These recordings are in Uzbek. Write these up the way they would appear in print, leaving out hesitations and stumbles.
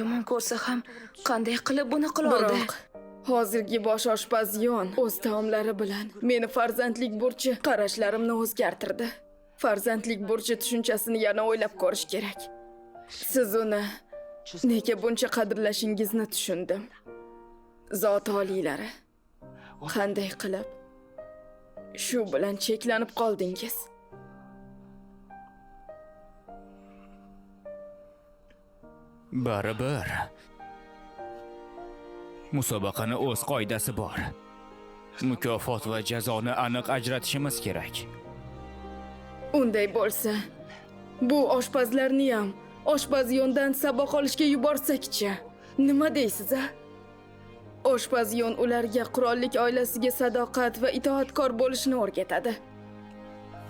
Yomon ko'rsa ham qanday qilib buni qila oldi? Biroq hozirgi bosh oshpaz Yon o'z taomlari bilan meni farzandlik burchi qarashlarimni o'zgartirdi. Farzandlik burchi tushunchasini yana o'ylab ko'rish kerak. Siz uni nega buncha qadrlashingizni tushundim. Zot oliylari, qanday qilib shu bilan cheklanib qoldingiz? Baribir. Musobaqani o'z qoidasi bor. Mukofot va jazoni aniq ajratishimiz kerak. Unday bo'lsa, bu oshpazlarni ham oshpaz Yondan saboq olishga yuborsak-chi? Nima deysiz, a? Oshpaz Yon ularga qirollik oilasiga sadoqat va itoatkor bo'lishni o'rgatadi.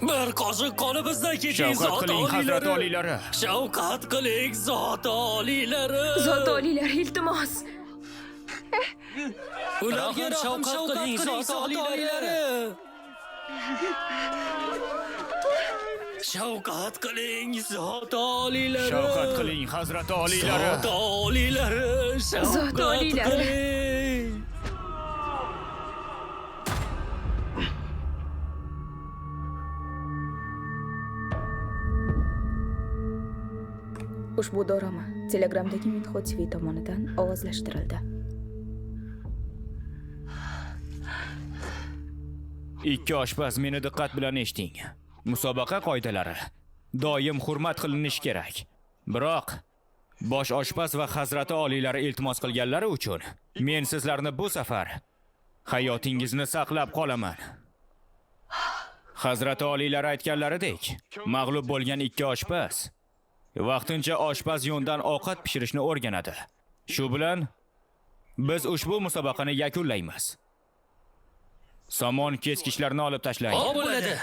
Bir qoshiq qonimizdan keting, Shafqat zot qiling, hazrati oliylari. oliylari. Shafqat qiling, zot oliylari. Zot oliylari, iltimos. Ularga shafqat qiling, zot oliylari. Shafqat qiling, zot oliylari. Shafqat qiling, hazrati oliylari. Zot oliylari, Zot shafqat oliylari. qiling. Ushbu dorama Telegramdagi Minho TV tomonidan ovozlashtirildi. Ikki oshpaz, meni diqqat bilan eshiting. Musobaqa qoidalari doim hurmat qilinishi kerak. Biroq bosh oshpaz va hazrati oliylari iltimos qilganlari uchun men sizlarni bu safar hayotingizni saqlab qolaman. Hazrati oliylari aytganlaridek, mag'lub bo'lgan ikki oshpaz vaqtincha oshpaz Yondan ovqat pishirishni o'rganadi. Shu bilan biz ushbu musobaqani yakunlaymiz. Somon keskichlarni olib tashlang. Xo'p bo'ladi.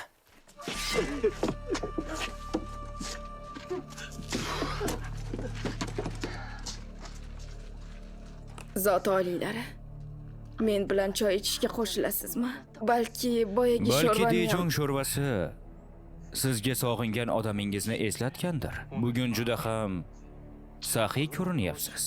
Zot oliylari, men bilan choy ichishga qo'shilasizmi? Balki boyagi Balki sho'rvani ham- Dejong sho'rvasi sizga sog'ingan odamingizni eslatgandir. Bugun juda ham saxiy ko'rinyapsiz.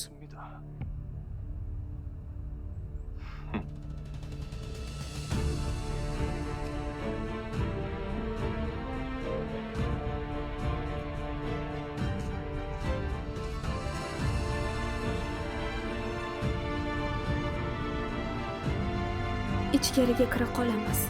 Ichkariga kira qolamiz.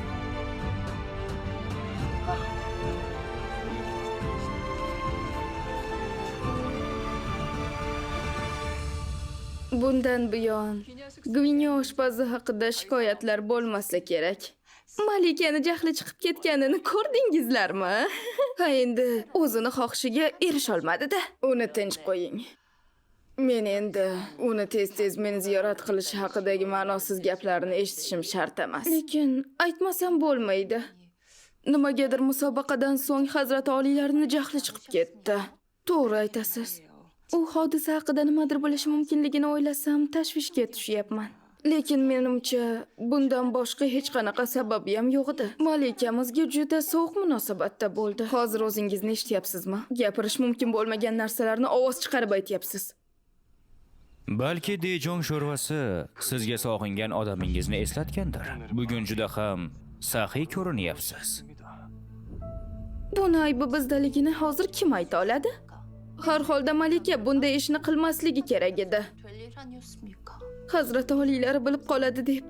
Bundan buyon Gvinyo oshpazi haqida shikoyatlar bo'lmasa kerak. Malikani jahli chiqib ketganini ko'rdingizlarmi? Ha, endi o'zini xohishiga erisholmadi-da. Uni tinch qo'ying. Men endi uni tez-tez meni ziyorat qilishi haqidagi ma'nosiz gaplarni eshitishim shart emas. Lekin aytmasam bo'lmaydi. Nimagadir musobaqadan so'ng hazrati oliylarini jahli chiqib ketdi. To'g'ri aytasiz. U hodisa haqida nimadir bo'lishi mumkinligini o'ylasam, tashvishga tushyapman. Lekin menimcha bundan boshqa hech qanaqa sababi ham yo'q edi. Malikamizga juda sovuq munosabatda bo'ldi. Hozir o'zingizni eshityapsizmi? Gapirish mumkin bo'lmagan narsalarni ovoz chiqarib aytyapsiz. Balki Dejong sho'rvasi sizga sog'ingan odamingizni eslatgandir. Bugun juda ham saxiy ko'rinyapsiz. Buni aybi bizdaligini hozir kim ayta oladi? Har holda malika bunday ishni qilmasligi kerak edi. Hazrati oliylari bilib qoladi deb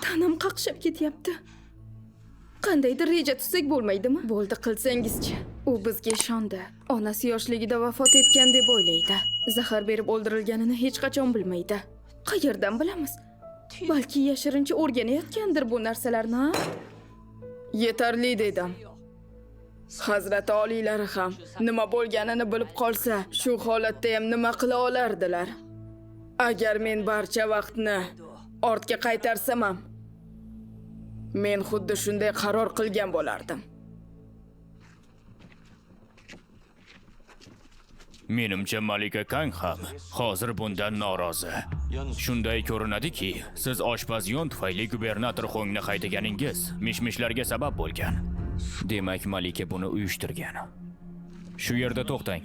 tanam qaqshab ketyapti. Qandaydir reja tuzsak bo'lmaydimi? Bo'ldi, qilsangizchi. U bizga ishondi. Onasi yoshligida vafot etgan deb o'ylaydi. Zahar berib o'ldirilganini hech qachon bilmaydi. Qayerdan bilamiz? Balki yashirincha o'rganayotgandir bu narsalarni, ha? Yetarli dedim. Hazrati oliylari ham nima bo'lganini bilib qolsa, shu holatda ham nima qila olardilar? Agar men barcha vaqtni ortga qaytarsam ham, men xuddi shunday qaror qilgan bo'lardim. Menimcha Malika Kang ham hozir bundan norozi. Shunday ko'rinadiki, siz oshpaz Yon tufayli gubernator Xongni haydaganingiz mish-mishlarga sabab bo'lgan. Demak, Malika buni uyushtirgan. Shu yerda to'xtang.